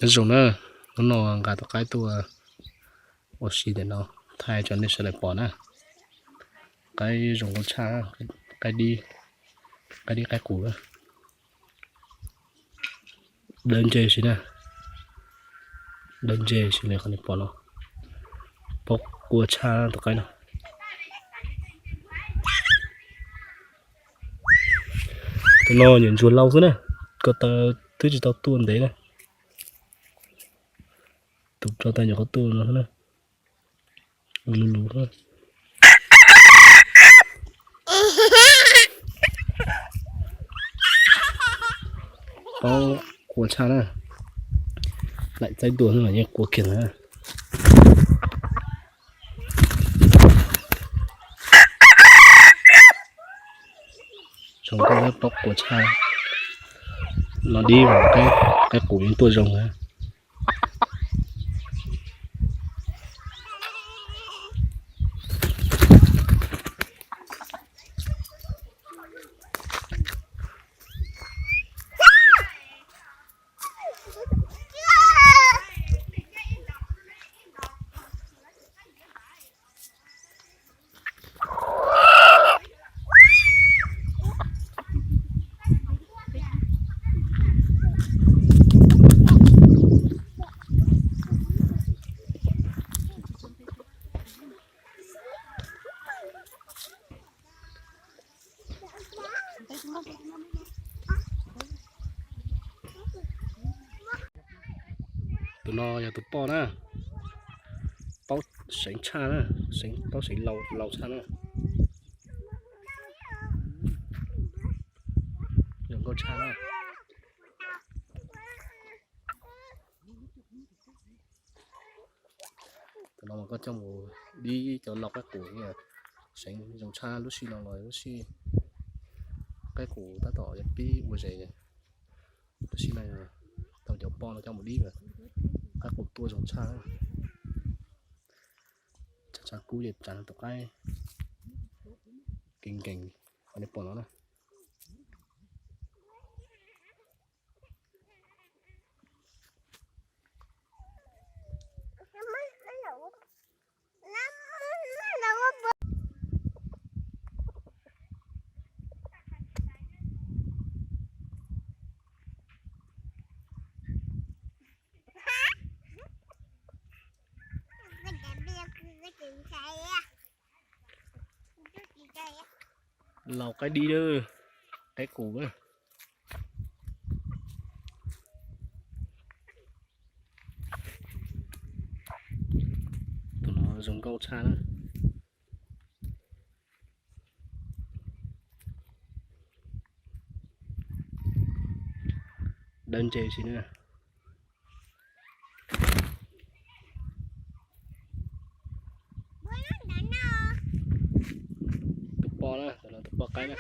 Nyob zoo na, hnub no nqa tus qaib tuaj ua si ntawm no thaij rau nej sawv daws pom na. Qaib zoo nkauj tshaj, qaib dib, qaib dib qaib qus na. Dawb ntse si na, dawb ntse si li qhov nej pom no, paub quaj tshaj tus qaib no. Tus no nyuam ntsuag lau xwb na, ko taw twb tsis tau tuaj ntev na. Tus tso taw nyuam qhuav tuaj no xwb na, lus lus xwb. Paub quaj tshaj na, laim txaib tuaj xwb los yeej quaj kiag na. Zoo nkauj paub quaj tshaj, no dib mas qaib qus yeej tuaj zoo na. Tus no yog tus poj na, paub seev tshaj na, paub seev laus tshaj na. Zoo nkauj tshaj na. Tus no mas koj coj mus dib cov lau qaib qus, seev zoo tshaj. Lub sij no los lub sij qaib qus tab tom yuav pib ua zes. Lub sij no tau cov poj no coj mus dib mas qaib qus tuaj zoo tshaj. Tshav tshav kub ces tsam tus qaib kev nkees, qhov nej pom no na. Lau qaib dib, qaib qus. Tus no zoo nkauj tshaj na. Dawb ntse si na. Tus poj na, tus no tus poj qaib na.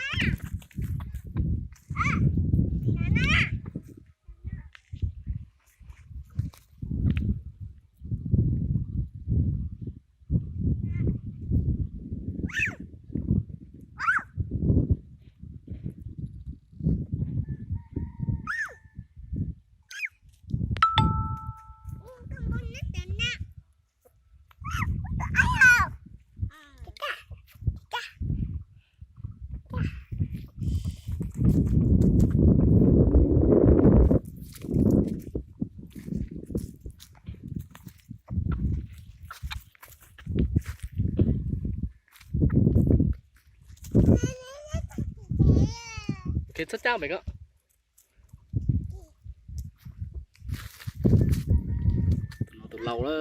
Ok, txhob cab pem ko. Tus no tus lau na,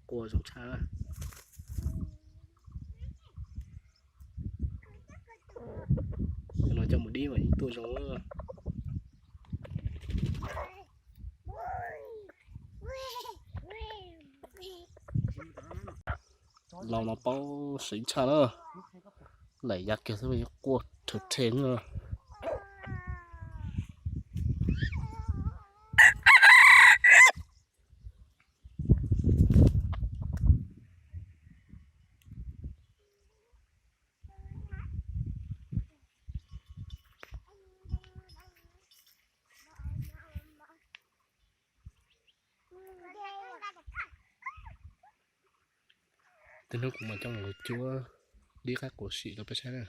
quaj zoo tshaj. Tus no coj mus dib mas yeej tuaj zoo. Lau no paub seev tshaj na, laim ya kiag xwb yeej quaj rhe rhe na. Tej hnub kuv mam coj mus cuab dib qaib qus sim rau peb saib na.